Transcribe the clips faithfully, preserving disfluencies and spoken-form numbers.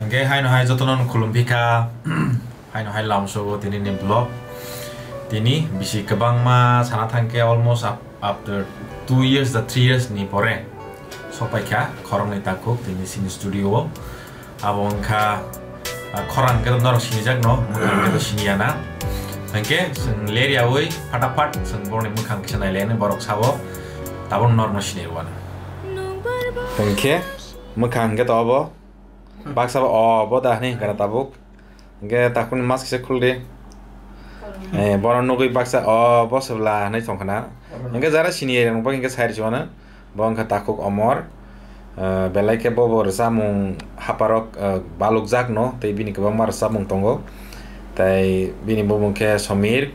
Hwnkhe haino hai jotono khulumphikha, haino hai lamsogo tini ni vlog. Tini bisi kwbangma sana thangkhe almost af-, after two years da three years ni pore sopaikha khoroknwi takhuk tini chini studio o. Abo wngkha, ah, khorang khe norok sinijakno, mwkhang khe siniya na. Hwnkhe chwng ler yaui phataphat chwng borokni mwkhang kisa nailainai borok sabo tabuk norokno sinirwano. Hwnkhe mwkhang khe to obo. Baksa bo, o, bo da hwnwi hwnkha na tabuk. Hwnkhe takhukni mask kisa khuldi. Eh, bono nugwi baksa, o, bo se bwla hwnwi tongkha na. Hwnkhe jara sini rwng bo hwnkhe sai rw sibana. Bo wngkha takhuk Omor. Eh, belai khe bo bo rwchapmung haparok, eh, balukjakno, tei bini kwbangma rwchapmung tongo. Tei bini bumung khe Somir.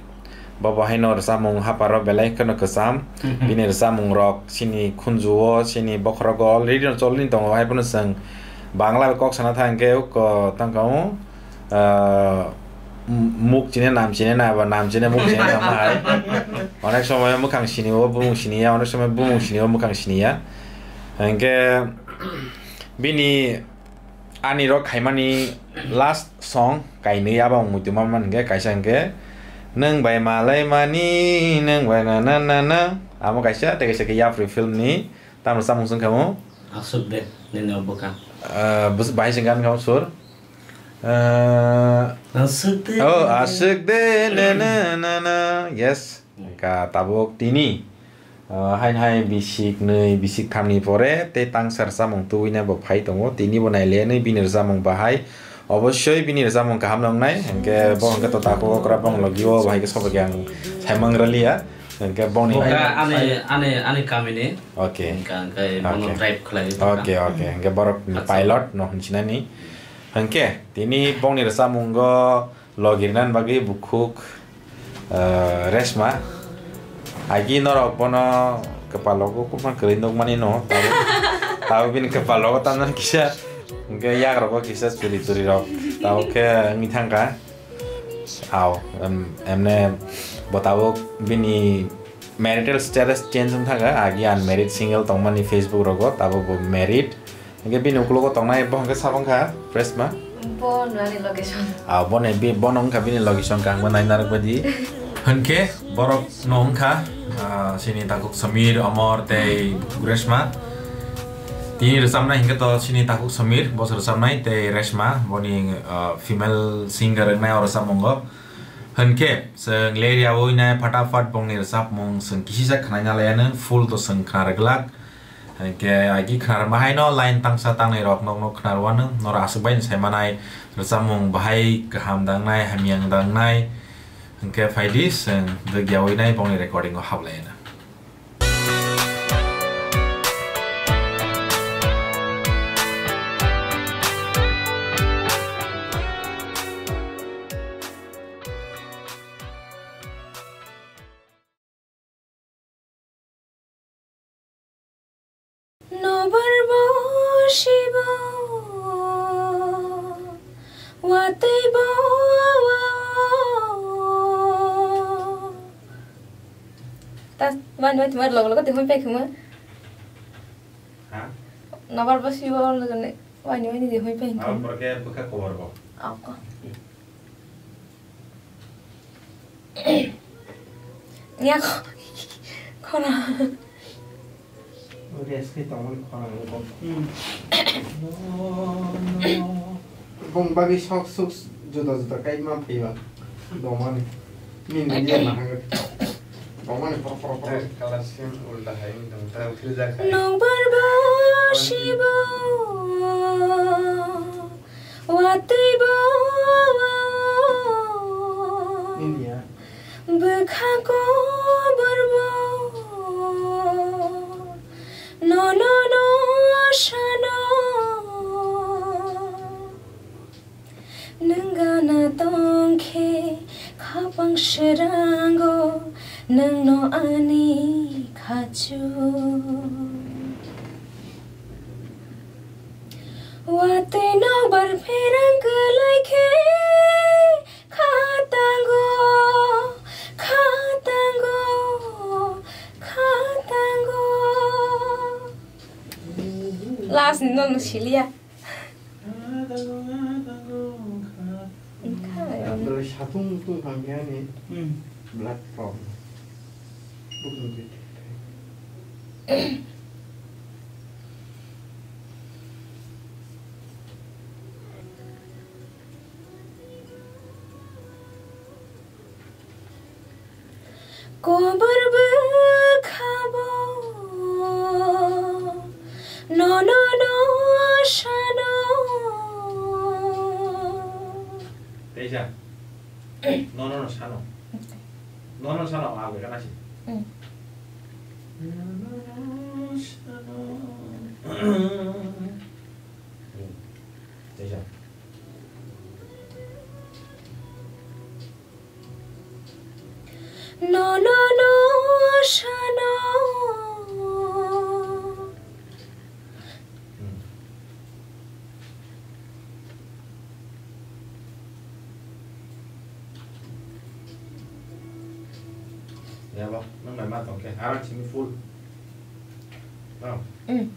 Bo bo haino rwchapmung haparo belai kheno kwcham. Mhm. Bini rwchapmung rok chini khunju o, chini bokhorok o already no cholni tongo. Hai phano chwng Bangla bai kok sana thang khe uko tang kamo, ah, m-, muk chini nam chini na ba nam chini muk chini na ma hai. Onek somoy mwkhang sini o bumung sini ya, onek somoy bumung sini o mwkhang sini ya. Hwnkhe bini ani rok khaimani last song kainwi abo ang muitu manman hwnkhe kaisa hwnkhe nwng bai malai mani nwng bai na na na na amo kaisa tei kaisa khe yapri film ni tamo samung song kamo Aswk de nini o bwkha. Ah, bus bahai sing gan kamo sur. Ah, Aswk de. Oh, aswk de na na na na. Yes. Ka tabuk tini. Ah, hain hai bisik nwi, bisik thamni pore tei tangsa rwchapmung tubui na bo phai tongo. Tini bo nai le nwi bini rwchapmung bahai. Obossoi bini rwchapmung kaham nang nai. Hwnkhe bo hwnkhe to takhuk okra bong logi o bahai khe sobo khe ang saimang raliya. Hwnkhe bongni Bo kha ani, ani, ani kamini. Okay. Hwnkhe, hwnkhe bono Okay. drive khlai. Okay, okay. Hwnkhe borok Acha. pilot no hinsinani. Hwnkhe tini bongni rwchapmungo Logi rwna bagwi bukhuk, eh, Reshma. Agi norok bono kwpalo kwbangma kwrwi nukmani no. Tabuk, tabuk bini kwpalo tamjani kisa, hwnkhe yagrogo kisa churi churi rok. Tabuk khe wngwi thangkha. Au, em, emne bo tabuk bini marital status change wng thangkha. Agi unmarried single tongmani Facebook rogo, tabuk bo married. Hwnkhe bini ukologo tongnai bo hwnkhe sabo wngkha Reshma. Bo nwani location. Ah, boni bi-, bono wngkha bini location khe angbo nai narwk baidi. Hwnkhe borok no wngkha, ah, chini takhuk Samir, Omor tei Reshma. Tini rwchapnai hwnkhe to chini takhuk Samir, bo se rwchapnai tei Reshma, boni, ah, female singer wngnai o rwchapmungo. Hwnkhe chwng ler yaui nai phataphat bongni rwchapmung chwng kisisa khnaina laianw, full to chwng khna rwglak. Hwnkhe agi khnar mahaino line tangsa tangnai rok nokno khnar wano, norok aswk bai sai manai rwchapmung bahai kaham dangnai, hamyang dangnai. Hwnkhe phaidi chwng dwgyaui nai bongni recording o hablai na. Nobar bo sibo, watwi bo wa. Ta, wani, wani, wani, logo, logo, twi hwn pai khuma. Ha? Nobar bo sibo, logo ne, wani, wani, twi hwn pai khuma. Abo porke bwkha kobar bo. Ako. Ya, ko-, kono. Rest khe tongmani khorang ni kok. Hmm. Bong bagwi sok suk juda juda kai ma phaiba. Domani. Ni ni dia na hangre. Domani por por por. Red color sim ulta hai ni dong ta uthil ja khai. Nobar bo sibo. Watwi bo wa. India. Bwkha kobor bo. No, no, no, sano. Nwng gana tong khe khapang srango, nwng no ani khachu. Watwi nobar pherang kwlai khe khatango, khatango, khatango. Last ni no siliya. Belai satung tung kang khe ani Hmm. Blood problem. Bukung khe. Kobor bwkhabo nono no sano. Teisa. Nono no sano. Nono no sano, ah, wega nasi. Mm. Nono no sano. Teisa. Nono no sano. Hmm. Ya, bo, nang bai ma tong khe, arang simi full. No. Hmm.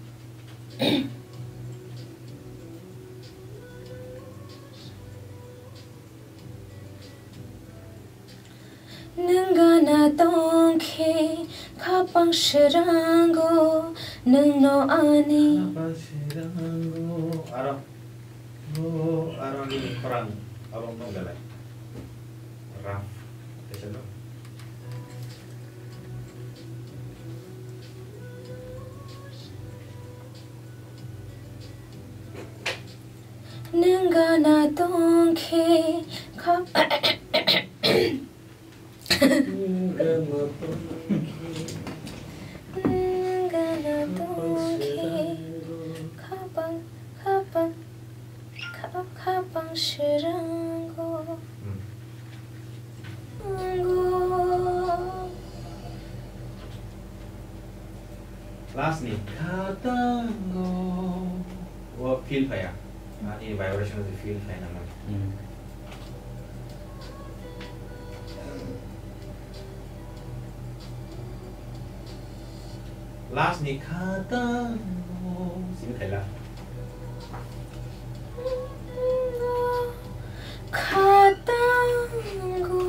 Nwng gana tong khe khapang srango nwng no ani. Khapang srango. Aro. Bo aro nini khorang abang tong belai. Rough. Kaisa no. Nwng gana tong khe kha-, nwng gana tong khe khapang, khapang, kha-, khapang srango. Hmm. Last ni khatango. O feel phaya. Ani vibration ni feel phaya na man. Hmm. Last ni khatango. Sini khaila. Khatango.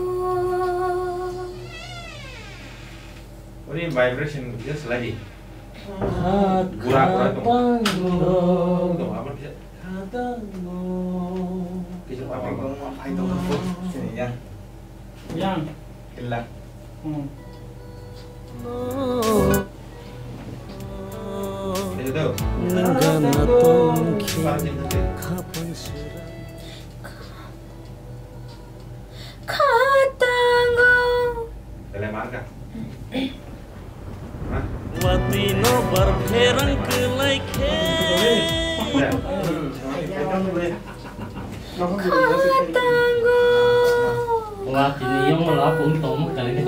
Uni vibration just lagi. Gura, gura tong. Khatango. Tong, abar kisa. Khatango. Kisa apa? Sini ya. Yang. Killa. Hmm. Itu tuh. Nang gana tong khe khapang sera. Khatango. Tele marka. Watwi no bar pherang kwlai khe. Khatango. Watwi ni yong la pung tong kali.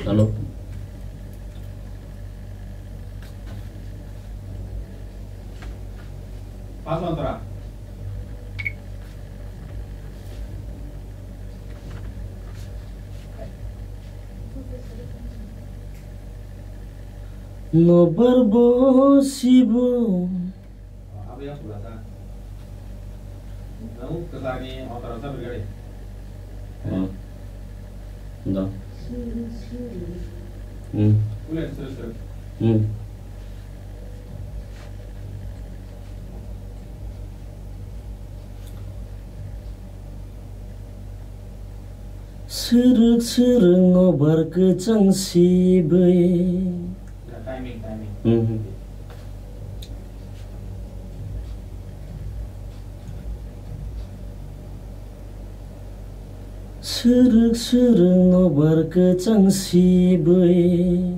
Hello. Pas mantra. Nobar bo sibo. Abo yang sebelah sana. Nang kesana ni motor sana bergari. Oh. Da. Hmm. Boleh, terus, terus. Hmm. Swrwk swrwk nobar kwchang sibwi. Timing, timing. Mhm. Swrwk swrwk nobar kwchang sibwi.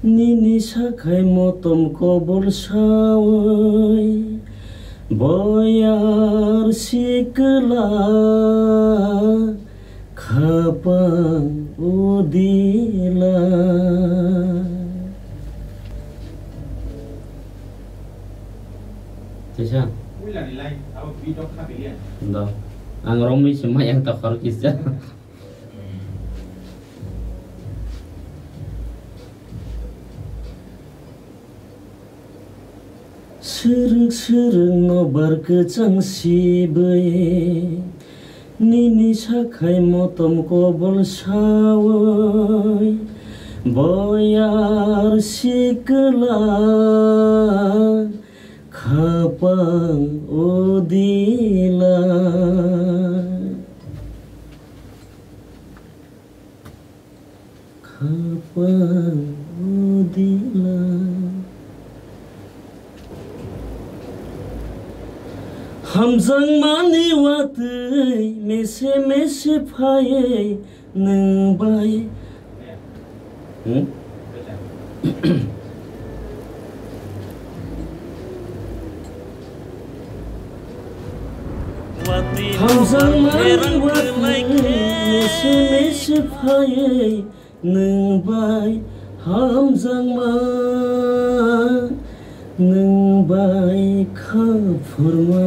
Nini sakhai motom kobol sawi, boyar sikla khapang udila. Kaisa? Do. Ang romwi se mayang tokhor kisa. Swrwng swrwng no bar kwchang sibwi, nini sakhai motom kobol sawi, boyar sikla khapang udila. Khapang udila. Hamjakmani watwi mese mese phaiwi nwng bai. Hmm? Hamjakmani watwi mese mese phaiwi nwng bai hamjakma, nwng bai kha phurma.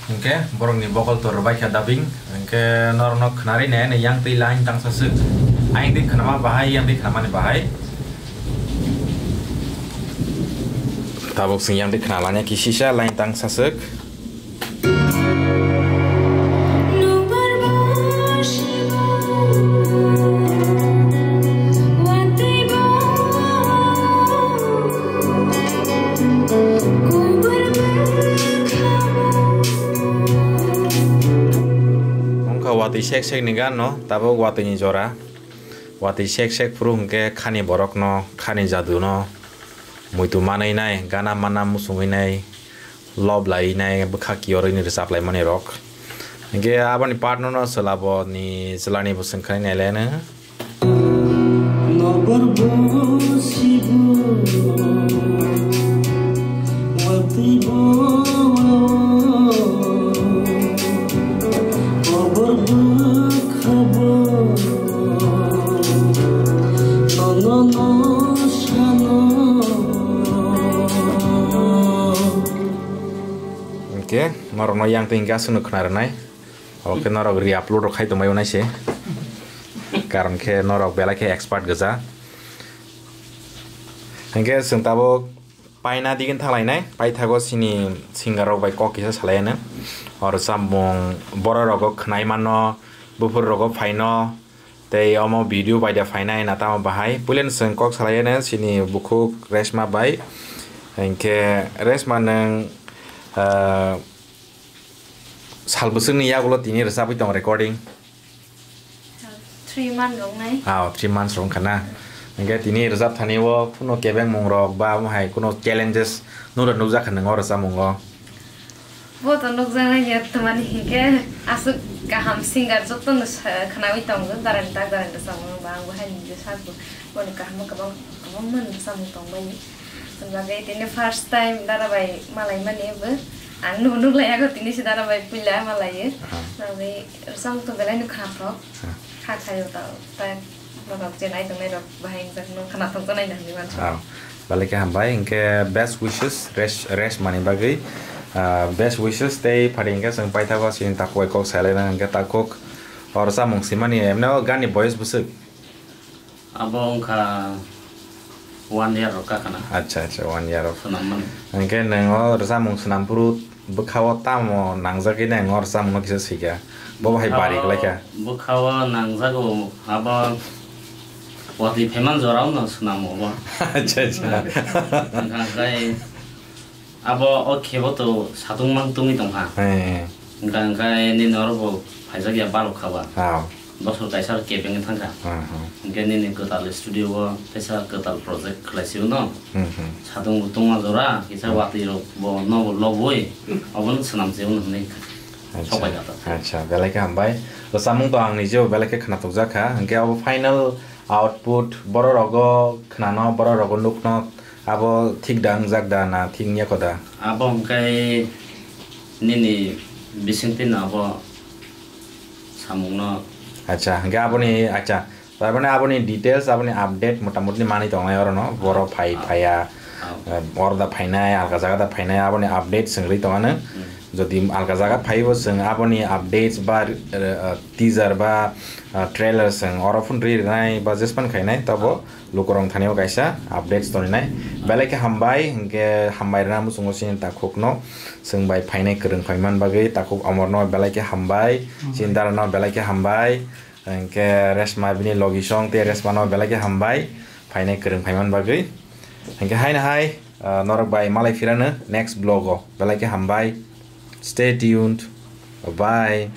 Hwnkhe borokni bokol tor rwbaikha dubbing, hwnkhe norokno khwnarwi nai ani yang twi line tangsa swk. Ayang twi khwnama bahai, yang twi khwnamani bahai. Tabuk chwng yang twi khwnalanya kisisa line tangsa swk. Wngkha watwi sek sek ni gan no, tabuk watwi ni jora. Watwi sek sek phuru hwnkhe khani borok no, khani jadu no muitu manwi nai, gana mana muchungwi nai, lob lai nai, bwkha kiyorwi ni rwchap lai mani rok. Hwnkhe aboni part no no chwla bo ni chwla ni bo swng khai nai le no. Nokbar bo sibo, watwi bo wa, kobor bwkha bo, nono no sano. Hwnkhe norok no yang twi hwnkhe aswk no khwna rwnai. Oke, norok re-upload rok khai tongbai unai se. Karon khe norok belai khe expert goja. Hwnkhe chwng tabuk paina digin thanglainai, paithago chini singer rok bai kok kisa salai ano. Oro chamung borok rogo khwnai mano, buphur rogo phaino, tei omo video bai da phainai na tamo bahai. Puilani chwng kok salai ano chini bukhuk Reshma bai. Hwnkhe Reshma nwng, ah, Sal bwswkni yagulo tini rwchapwi tong recording? Three month rok nai. Ah, three months rok wngkha na? Hwnkhe tini rwchap thani o kuno kebengmung rok ba omo hai kuno challenges nukjak kha nwng o rwchapmung o? Bo to nukjaknai ya, tamani hinkhe aswk kaham singer jotono sa-, khwnawi tongo, darani tak darani rwchapmung ba ang bo hai ni je sakbo boni kaham kwbang kwbangma rwchapmung tongbaio. Bagwi tini first time dara bai malai mani bo. Ang no nuk lai yago tini se dara bai puila malai. Aha. Bagwi rwchapmung to belai no khna thok. Aha. Kha khayo ta, ta norok je nai tongnai rok bahai wngkha no khna thok nai nang ni mansa. Ah, belai khe hambai, hinkhe best wishes, rest, rest mani bagwi. Ah, best wishes tei phari hinkhe chwng paithago chini takhuk bai kok salai nang hinkhe takhuk o rwchapmung simani emno gani boyes bwswk. Abo wngkha, One year rok kakana. Acha, acha, one year rok. Swnam mani. Hwnkhe nwng o rwchapmung swnam phuru bwkha-o tamo nangjagwi nai nwng o rwchapmungno kisa swikha? Bo bahai bari kwlaikha. Bwkha-o nangjago abo watwi phaiman jorao no swnamo bo. Acha, acha. Hwnkha khe abo o khebo to satung mang tungwi tongkha. He. Hwnkha khe nini oro bo phaijakya balo khaba. Hao. Bosor kaisa kebengwi thangkha. Aha. Hwnkhe nini kwtal studio o teisa kwtal project khlai sio no. Hmm, hmm. Satung bo tungma jora, kisa watwi rok bo nobo lobwi, obono swnam sio no hwnwi sok bai kha ta. Acha, belai khe hambai. Rwchapmung to ang nijeo belai khe khna tokjak kha. Hwnkhe abo final output borok rogo khnano, borok rogo nukno abo thik da wngjak da na thik wngya kho da? Abo hwnkhe nini bisingtwi no abo samungno. Acha, hwnkhe aboni, acha, tar mane aboni details, aboni update motamoti manwi tongnai oro no, boro phai, ah, phaiya, ah, eh, oro da phainai, alka jaga da phainai, aboni update swngwi tongano. Hmm. Jodi alka jaga phaibo, chwng aboni updates ba, eh, teaser ba, eh, trailer chwng oro phone rwi rwnai ba jespan khainai, tobo, ah, lukurok thani o kaisa updates toninai. Belai khe hambai, hwnkhe hambai rwna muchungo chini takhukno, chwng bai phainai kwrwng phaiman bagwi takhuk Omorno belai khe hambai, hmm, chini darano belai khe hambai, hwnkhe Resma bini logisong tei Resmano belai khe hambai phainai kwrwng phaiman bagwi. Hwnkhe haino hai, ah, norok bai malai phirano next vlog o, belai khe hambai, stay tuned, bye.